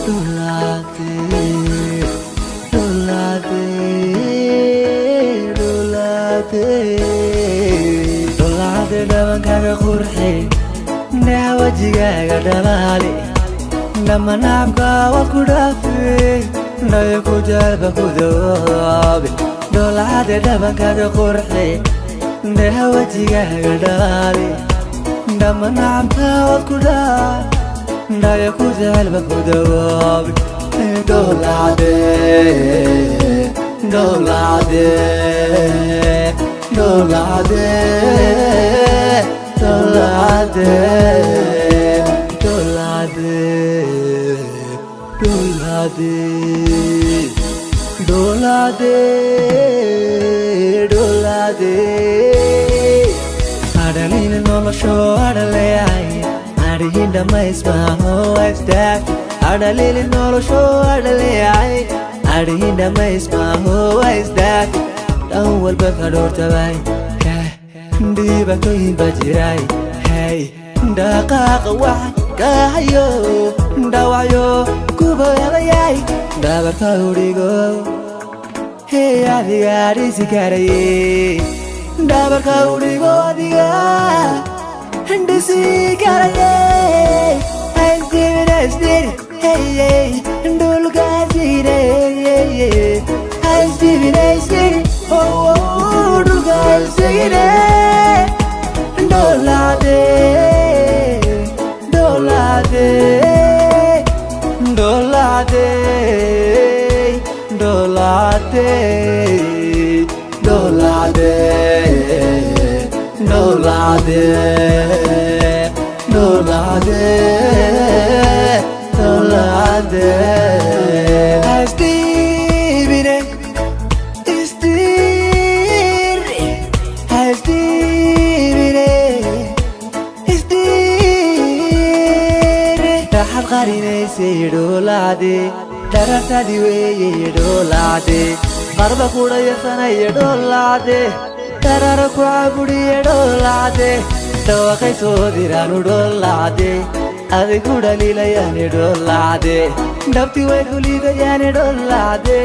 Dhoolacade, dhoolacade, dhoolacade, dhoolacade. Dhabankaaga qurxi, dheha wejigaaga dhalaali, dhamma nacabka waad ku dhaafi, dhayo ku jaalba ku dawoobi. Dhoolacade, dhabankaaga qurxi, dheha wejigaaga dhalaali, dhamma nacabka waad ku dhaafi, dhayo ku jaalba ku dawoobi. Dhoolacade, dhoolacade, dhoolacade, dhoolacade, dhoolacade, dhoolacade, dhoolacade, dhoolacade. Adhalina nolosho adhaleeyahay, adhihin dhammaysmaaho istaag. Adhalili nolosho adhaleeyahay, adhihin dhammaysmaaho istaag. Dhan walba ka dhoortabay, dhibaatooyin baa jiray. Hey, dhaqaaqa wax kahayo, dhaawacyo kubalayay, dhabarka udhigo. Hey, adiga dhisi karaye, dhabarka udhigo, adiga dhisi karaye. Haisdibin, hey, dhulkaasine. Haisdibin, haisdibin, oh, dhulkaasine. Dhoolacade, dhoolacade, dhoolacade, dhoolacade, dhoolacade, dhoolacade, dhoolacade, dhoolacade. Haisdibine, isdiri, haisdibine, isdiri. Dhaxad qarinaysay, dhoolacde, dharartadi weeye, dhoolacde. Qarba kudhayasanaya, dhoolacde, darara ku cabudiye, dhoolacde. Dhawaqay soo diraanu, dhoolacde, adigu dhaliilayaani, dhoolacde. Dhabti way kuliidayaani, dhoolacde,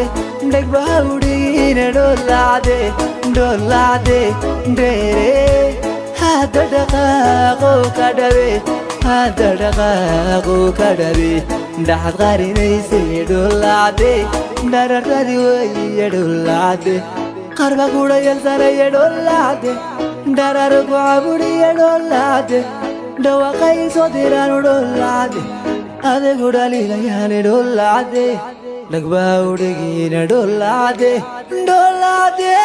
dhegbaha udhigiine, dhoolacde, dhoolacde dheere. Hadda dhaqaaqo ka dhabe, hadda dhaqaaqo ka dhabe. Dhaxad qarinaysay, dhoolacde, dharartadi weeye, dhoolacde. Qarba kudhayalsanaya, dhoolacde, dhararu ku cabudiye, dhoolacde. Dhawaqay soo diraanu, dhoolacde, adigu dhaliilayaani, dhoolacde, dhagbaa udhigiina, dhoolacde, dhoolacde.